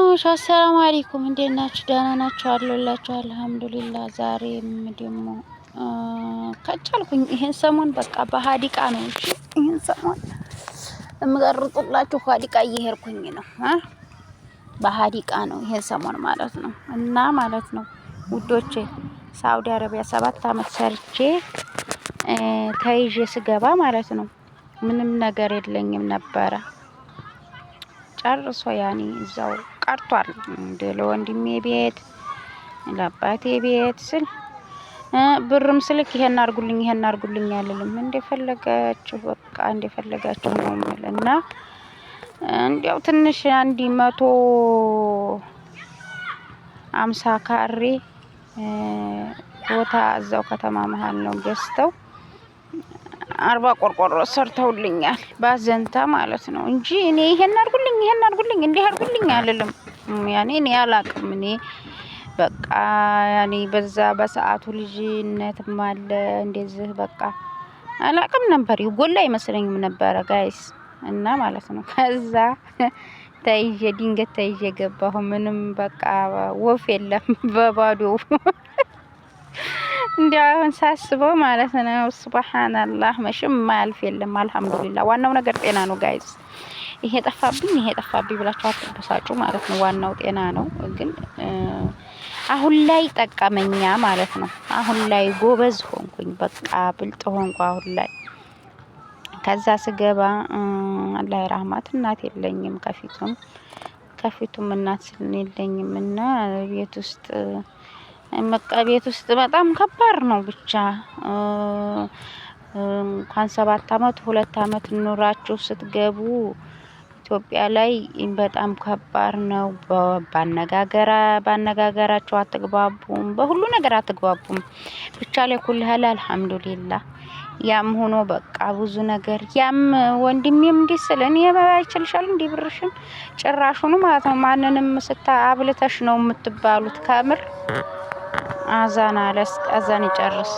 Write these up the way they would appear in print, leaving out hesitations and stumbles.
ቅመሞች አሰላሙ አለይኩም እንዴት ናችሁ? ደህና ናችሁ? አለሁላችሁ። አልሐምዱሊላህ። ዛሬም ደግሞ ከቻልኩኝ ይሄን ሰሞን በቃ በሀዲቃ ነው። እሺ ይሄን ሰሞን የምቀርጡላችሁ ሀዲቃ እየሄድኩኝ ነው። በሀዲቃ ነው ይሄን ሰሞን ማለት ነው። እና ማለት ነው ውዶቼ ሳውዲ አረቢያ 7 አመት ሰርቼ ተይዤ ስገባ ማለት ነው ምንም ነገር የለኝም ነበረ ጨርሶ ያኔ እዛው ቀርቷል። እንደ ለወንድሜ ቤት ለአባቴ ቤት ስል ብርም ስልክ ይሄን አርጉልኝ ይሄን አርጉልኝ አልልም። እንደፈለጋችሁ በቃ እንደፈለጋችሁ ነው የምል እና እንዲያው ትንሽ 150 ካሬ ቦታ እዛው ከተማ መሀል ነው ገዝተው 40 ቆርቆሮ ሰርተውልኛል። ባዘንታ ማለት ነው እንጂ እኔ ይሄን አርጉልኝ ይሄን አርጉልኝ እንዲህ አርጉልኝ አልልም። ያኔ እኔ አላቅም። እኔ በቃ ያኔ በዛ በሰዓቱ ልጅነትም አለ እንደዚህ በቃ አላቅም ነበር። ይጎላ አይመስለኝም ነበረ guys እና ማለት ነው። ከዛ ተይዤ ድንገት ተይዤ ገባሁ። ምንም በቃ ወፍ የለም በባዶ እንዲያው አሁን ሳስበው ማለት ነው። ሱብሃንአላህ መቼም ማያልፍ የለም። አልሐምዱሊላህ ዋናው ነገር ጤና ነው guys። ይሄ ጠፋብኝ ይሄ ጠፋብኝ ብላችሁ አትበሳጩ ማለት ነው። ዋናው ጤና ነው። ግን አሁን ላይ ጠቀመኛ ማለት ነው። አሁን ላይ ጎበዝ ሆንኩኝ፣ በቃ ብልጥ ሆንኩ አሁን ላይ። ከዛ ስገባ አላህ ራህማት እናት የለኝም፣ ከፊቱም ከፊቱም እናት የለኝም እና ቤት ውስጥ በቃ ቤት ውስጥ በጣም ከባድ ነው። ብቻ እንኳን 7 አመት 2 አመት ኑራችሁ ስትገቡ ኢትዮጵያ ላይ በጣም ከባድ ነው። ባነጋገራ ባነጋገራችሁ አትግባቡም፣ በሁሉ ነገር አትግባቡም። ብቻ ላይ ኩልህል አልሐምዱሊላህ። ያም ሆኖ በቃ ብዙ ነገር ያም ወንድሜም እንዲህ ስል እኔ አይችልሻል እንዲህ ብርሽን ጭራሹኑ ማለት ነው። ማንንም ስታ አብልተሽ ነው የምትባሉት። ከምር አዛን አለ አዛን ይጨርስ።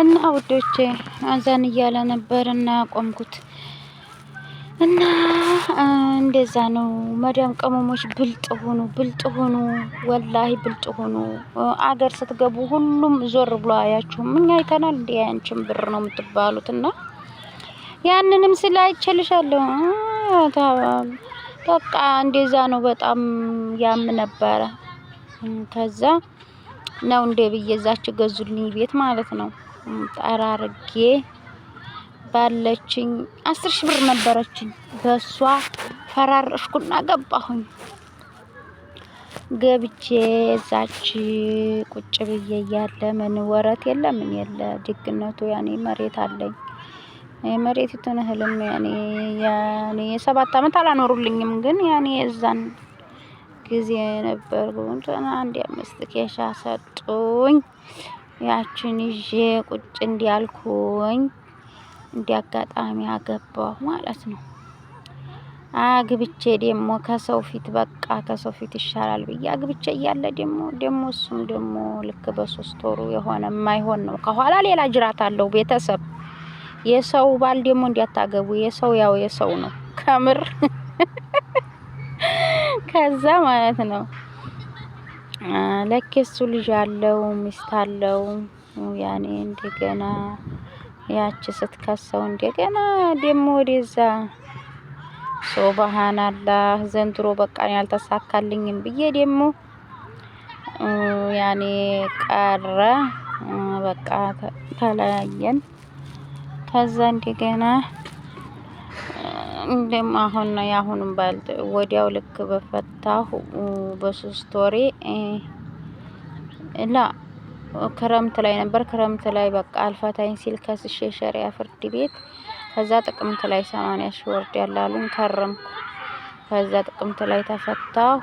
እና ውዶቼ አዛን እያለ ነበር እና ቆምኩት እና እንደዛ ነው። መዳም ቅመሞች ብልጥ ሁኑ፣ ብልጥ ሁኑ፣ ወላሂ ብልጥ ሁኑ። አገር ስትገቡ ሁሉም ዞር ብሎ አያችሁም። እኛ አይተናል። እንዲ ያንቺን ብር ነው የምትባሉት እና ያንንም ስለ አይችልሻለሁ በቃ እንደዛ ነው። በጣም ያም ነበረ። ከዛ ነው እንደ ብዬ እዛች ገዙልኝ ቤት ማለት ነው። ጠራርጌ ባለችኝ 10,000 ብር ነበረችኝ። በሷ ፈራረሽኩና ገባሁኝ። ገብቼ እዛች ቁጭ ብዬ እያለ ምን ወረት የለ ምን የለ ደግነቱ ያኔ መሬት አለኝ። መሬቲቱን እህልም ያኔ ያኔ የ7 አመት አላኖሩልኝም፣ ግን ያኔ የዛን ጊዜ ነበር እንትና አንድ አምስት ኬሻ ሰጡኝ። ያችን ይዤ ቁጭ እንዲያልኩኝ እንዲያጋጣሚ አገባሁ ማለት ነው። አግብቼ ደግሞ ከሰው ፊት በቃ ከሰው ፊት ይሻላል ብዬ አግብቼ እያለ ደግሞ ደግሞ እሱም ደግሞ ልክ በ3 ወሩ የሆነ የማይሆን ነው። ከኋላ ሌላ ጅራት አለው ቤተሰብ። የሰው ባል ደግሞ እንዲያታገቡ የሰው ያው የሰው ነው ከምር። ከዛ ማለት ነው ለኬ እሱ ልጅ አለው ሚስት አለው። ያኔ እንደገና ያቺ ስትከሰው እንደገና ደግሞ ወደዛ ሱብሃንአላህ ዘንድሮ በቃ ያልተሳካልኝም ብዬ ደግሞ ያኔ ቀረ። በቃ ተለያየን። ከዛ እንደገና እንደም አሁን የአሁኑም ባል ወዲያው ልክ በፈታሁ በ3 ወሬ ላ ክረምት ላይ ነበር። ክረምት ላይ በቃ አልፈታኝ ሲል ከስሼ ሸሪያ ፍርድ ቤት ከዛ ጥቅምት ላይ 80,000 ወርድ ያላሉኝ ከረምኩ። ከዛ ጥቅምት ላይ ተፈታሁ።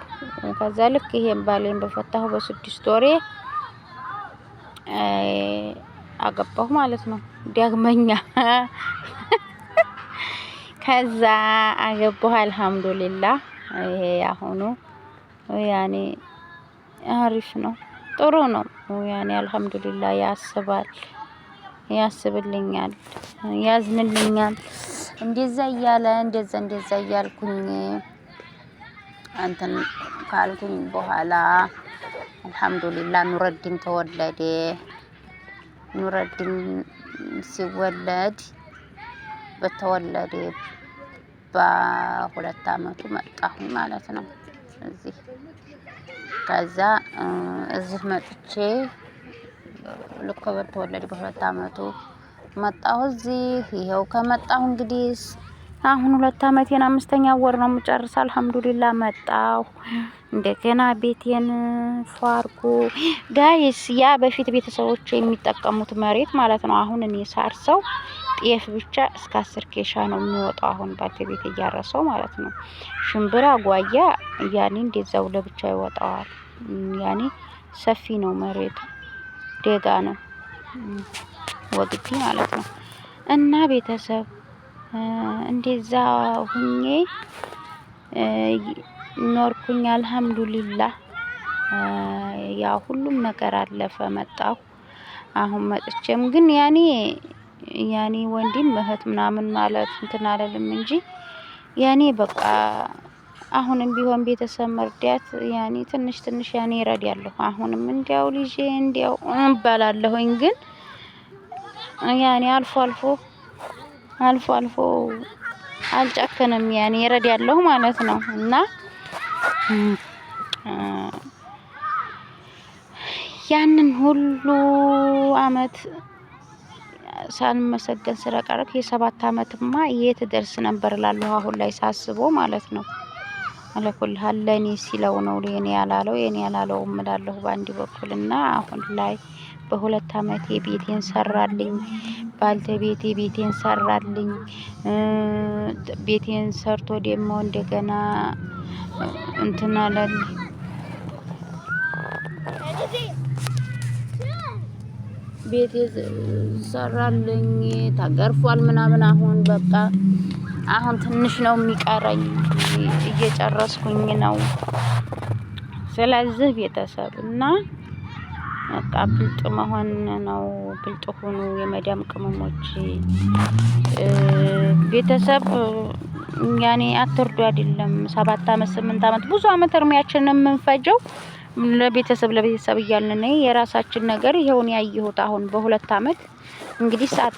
ከዛ ልክ ይሄን ባሌን በፈታሁ በ6 ወሬ አገባሁ ማለት ነው ዳግመኛ። ከዛ አገባሁ አልሐምዱሊላህ። ይሄ ያሁኑ ያኔ አሪፍ ነው፣ ጥሩ ነው። ያኔ አልሐምዱሊላህ ያስባል፣ ያስብልኛል፣ ያዝንልኛል። እንደዛ እያለ እንደዛ እንደዛ እያልኩኝ እንትን ካልኩኝ በኋላ አልሐምዱሊላህ ኑረዲን ተወለደ። ኑረዲን ሲወለድ በተወለደ በ2 አመቱ መጣሁኝ ማለት ነው እዚህ። ከዛ እዚህ መጥቼ ልክ በተወለደ በ2 አመቱ መጣሁ እዚህ። ይኸው ከመጣሁ እንግዲህ አሁን 2 አመቴን 5ኛ ወር ነው የምጨርስ። አልሐምዱሊላ መጣሁ። እንደገና ቤቴን ፏርኩ guys። ያ በፊት ቤተሰቦች የሚጠቀሙት መሬት ማለት ነው። አሁን እኔ ሳርሰው ጤፍ ብቻ እስከ 10 ኬሻ ነው የሚወጣው። አሁን ባለቤት እያረሰው ማለት ነው። ሽምብራ፣ ጓያ ያኔ እንደዛው ለብቻ ይወጣዋል። ያኔ ሰፊ ነው መሬቱ፣ ደጋ ነው ወግዲ ማለት ነው። እና ቤተሰብ እንደዛ ሁኜ ኖርኩኝ። አልሐምዱሊላህ ያ ሁሉም ነገር አለፈ። መጣሁ። አሁን መጥቼም ግን ያኔ ወንድም እህት ምናምን ማለት እንትን አለልም እንጂ ያኔ በቃ አሁንም ቢሆን ቤተሰብ መርዳት ያኔ ትንሽ ትንሽ ያኔ እረዳለሁ። አሁንም እንዲያው ልጄ እንዲያው እባላለሁኝ፣ ግን ያኔ አልፎ አልፎ አልፎ አልፎ አልጨክንም፣ ያኔ እረዳለሁ ማለት ነው። እና ያንን ሁሉ አመት ሳልመሰገን ስለቀረሁ የ7 አመትማ የት ደርስ ነበር እላለሁ አሁን ላይ ሳስበው ማለት ነው። አለኩልሃል ለኔ ሲለው ነው የኔ ያላለው የኔ ያላለው እምላለሁ በአንድ በኩል። እና አሁን ላይ በ2 አመቴ ቤቴን ሰራልኝ፣ ባልተቤቴ ቤቴን ሰራልኝ። ቤቴን ሰርቶ ደግሞ እንደገና እንትን አለልኝ፣ ቤቴ ሰራልኝ፣ ተገርፏል ምናምን። አሁን በቃ አሁን ትንሽ ነው የሚቀረኝ፣ እየጨረስኩኝ ነው። ስለዚህ ቤተሰብ እና በቃ ብልጥ መሆን ነው። ብልጥ ሁኑ የመዳም ቅመሞች። ቤተሰብ ያኔ አትርዱ አይደለም፣ 7 አመት 8 አመት ብዙ አመት እድሜያችንን የምንፈጀው ለቤተሰብ ለቤተሰብ እያልን ነው። የራሳችን ነገር ይኸውን ያየሁት አሁን በ2 አመት እንግዲህ ሰዓት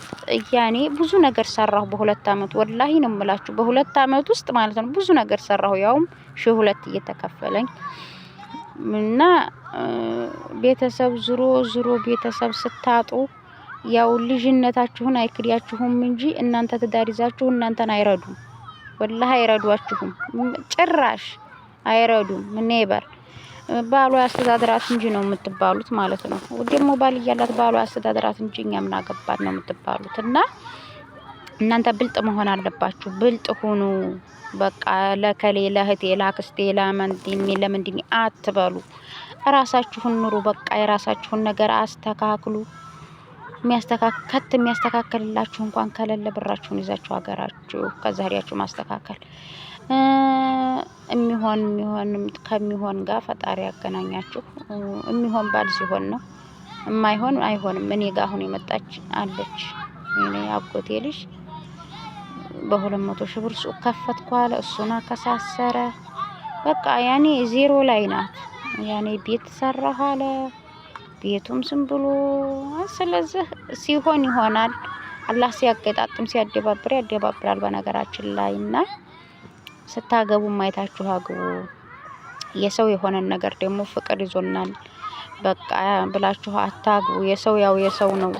ያኔ ብዙ ነገር ሰራሁ በ2 አመት። ወላሂ ነው የምላችሁ በ2 አመት ውስጥ ማለት ነው ብዙ ነገር ሰራሁ። ያውም 1002 እየተከፈለኝ። እና ቤተሰብ ዙሮ ዙሮ ቤተሰብ ስታጡ ያው ልጅነታችሁን አይክዳችሁም እንጂ እናንተ ትዳር ይዛችሁ እናንተን አይረዱም። ወላሂ አይረዷችሁም፣ ጭራሽ አይረዱም። Never። ባሏ ያስተዳድራት እንጂ ነው የምትባሉት ማለት ነው። ደግሞ ባል እያላት ባሏ ያስተዳድራት እንጂ እኛ ምን አገባን ነው የምትባሉት። እና እናንተ ብልጥ መሆን አለባችሁ። ብልጥ ሁኑ። በቃ ለከሌ ለእህቴ ለአክስቴ ለምንድን ለምንድን አትበሉ። ራሳችሁን ኑሩ። በቃ የራሳችሁን ነገር አስተካክሉ። የሚያስተካከት የሚያስተካከልላችሁ እንኳን ከሌለ ብራችሁን ይዛችሁ ሀገራችሁ ከዛ ሄዳችሁ ማስተካከል። የሚሆን የሚሆን ከሚሆን ጋር ፈጣሪ ያገናኛችሁ። የሚሆን ባል ሲሆን ነው፣ የማይሆን አይሆንም። እኔ ጋር አሁን የመጣች አለች፣ እኔ አጎቴ ልጅ በ200,000 ብር ሱቅ ከፈትኩ አለ። እሱን አከሳሰረ። በቃ ያኔ ዜሮ ላይ ናት። ያኔ ቤት ሰራሁ አለ። ቤቱም ዝም ብሎ። ስለዚህ ሲሆን ይሆናል። አላህ ሲያገጣጥም ሲያደባብር ያደባብራል። በነገራችን ላይ እና ስታገቡ ማየታችሁ አግቡ። የሰው የሆነን ነገር ደግሞ ፍቅር ይዞናል በቃ ብላችሁ አታግቡ። የሰው ያው የሰው ነው።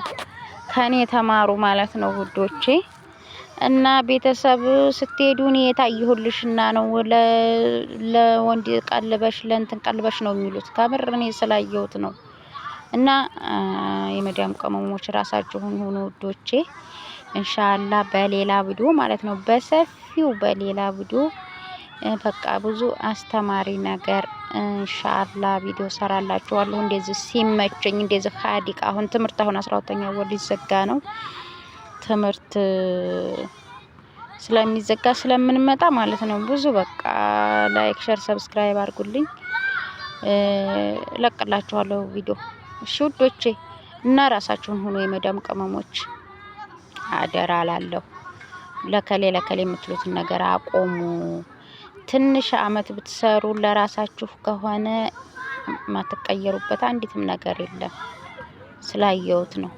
ከኔ ተማሩ ማለት ነው ውዶቼ። እና ቤተሰብ ስትሄዱ እኔ የታየሁልሽና ነው ለወንድ ቀልበሽ ለእንትን ቀልበሽ ነው የሚሉት። ከምር እኔ ስላየሁት ነው። እና የመዳም ቅመሞች ራሳችሁን ሁኑ ውዶቼ። ኢንሻአላህ በሌላ ቪዲዮ ማለት ነው፣ በሰፊው በሌላ ቪዲዮ በቃ ብዙ አስተማሪ ነገር ኢንሻአላህ ቪዲዮ ሰራላችኋለሁ። እንደዚህ ሲመቸኝ እንደዚህ ሀዲቅ አሁን ትምህርት አሁን 12ኛ ወር ሊዘጋ ነው፣ ትምህርት ስለሚዘጋ ስለምንመጣ ማለት ነው። ብዙ በቃ like፣ share፣ subscribe አድርጉልኝ። እለቅላችኋለሁ ቪዲዮ። እሺ ውዶቼ፣ እና ራሳችሁን ሁኑ የመዳም ቅመሞች፣ አደራ እላለሁ። ለከሌ ለከሌ የምትሉትን ነገር አቆሙ። ትንሽ አመት ብትሰሩ ለራሳችሁ ከሆነ ማትቀየሩበት አንዲትም ነገር የለም። ስላየሁት ነው።